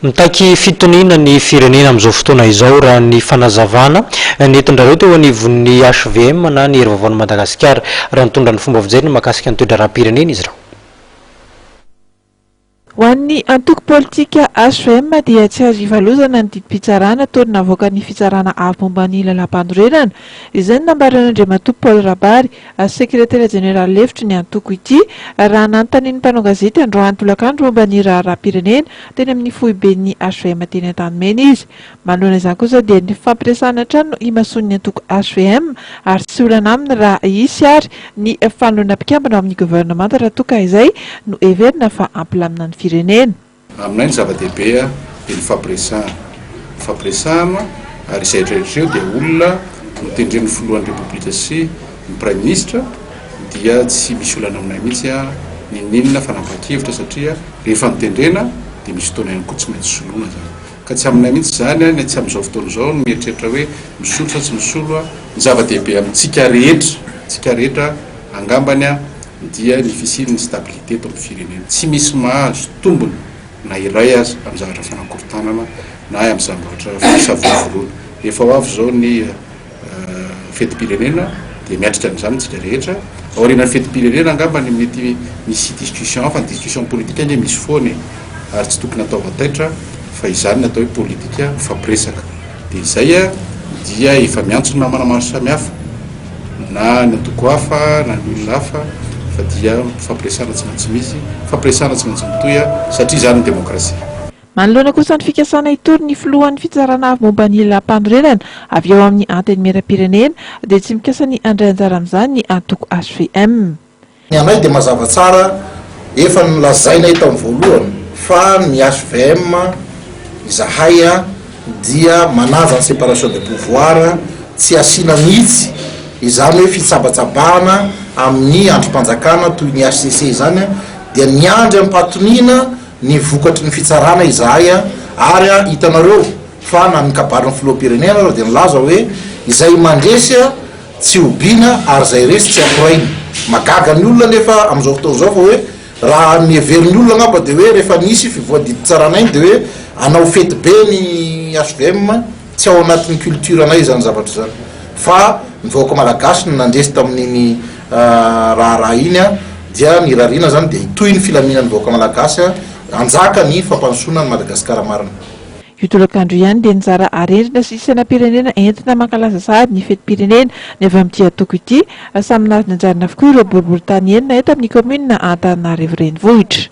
Mitaky fitoniana ny firenena amin'izao fotoana izao raha ny fanazavana nentin-dRareo teo anivon'ny HVM na ny Hery Vaovaon'i Madagasikara raha nitondra ny fomba fijeriny mahakasika ny toe-draharaham-pirenena izy ireo. Ho an'ny antoko politika hvm dia tsy azo ivalozana ny didim-pitsarana toa ny navoakan'ny Fitsarana Avo momba ny Lalàmpanorenana. Izay no nambaran'Andriamatoa Paul Rabary, Sekretera Jeneraly lefitry ny antoko ity, raha nanontanian'ny mpanao gazety androany tolakandro momba ny raharaham-pirenena teny amin'ny foiben'ny hvm teny Antanimena izy. Manoloana izany kosa dia ny fifampiresahana hatrany no imasoan'ny antoko hvm ary tsy olana aminy raha hisy ary ny fanoloana mpikambana ao amin'ny governemanta raha toa ka izay no heverina fa hampilamina ny firenena. Aminay ny zava-dehibe dia ny fampiresahana. Ny fampiresahana ary izay rehetra ireo dia olona notendren'ny filohan'ny Repoblika sy ny Praiminisitra dia tsy misy olana aminay mihitsy n'inon'inona fanapahan-kevitra satria rehefa notendrena dia misy fotoana ihany koa tsy maintsy soloina izany. Ka tsy aminay mihitsy izany ny tsy amin'izao fotoana izao no mieritreritra hoe misolo sa tsy misolo. Ny zava-dehibe amintsika rehetra, tsika rehetra angambany dia ny fisian'ny stabilité eto amin'ny firenena. Tsy misy mahazo tombony na iray aza amin'ny zavatra fanakorontanana na amin'ny zavatra fisavorovoroana. Efa ho avy izao ny fetim-pirenena dia miatrika an'izany isika rehetra. Aorianan'ny fetim-pirenena angamba ny mety misy discussion hafa, ny discussion politique anie misy foana e! Ary tsy tokony atao taitra fa izany ny atao hoe politika mifampiresaka. Dia izay dia efa miantso ny namana maro samihafa na ny antoko hafa na ny olona hafa fa dia fifampiresahana tsy maintsy misy, fifampiresahana tsy maintsy mitohy satria izany ny demokrasia. Manoloana kosa ny fikasana hitory ny filohan'ny Fitsarana avo momba ny lalàmpanorenana avy ao amin'ny Antenimierampirenena dia tsy mikasa ny handray anjara amin'izany ny antoko hvm. Ny anay dia mazava tsara, efa nolazainay tamin'ny voalohany fa ny hvm izahay dia manaja ny séparation des pouvoirs, tsy asiana mihitsy izany hoe fitsabatsabahana amin'ny andrim-panjakana toy ny hcc izany dia miandry am-pahatoniana ny vokatry ny fitsarana izahay ary hitanareo fa na ny kabarin'ny filoham-pirenena ary dia nilaza hoe izay mandresy tsy hobiana ary izay resy tsy akoraina. Magaga ny olona nefa amin'izao fotoana izao fa hoe raha ny heverin'ny olona angamba dia hoe rehefa nisy fivoadidim-pitsarana iny dia hoe hanao fety be ny hvm, tsy ao anatin'ny culture anay izany zavatra izany fa ny vahoaka malagasy no nandresy tamin'iny raharaha iny dia ny irariana izany dia hitohy ny filaminan'ny vahoaka malagasy hanjaka ny fampandrosoana an'i Madagasikara marina. Io tolakandro io ihany dia nizara arendrina sy sainam-pirenena entina mankalaza sahady ny fetim-pirenena ny avy amin'ity antoko ity. Samy nahazo ny anjarany avokoa ireo boriborintany enina eto amin'ny kaominina Antananarivo Renivohitra.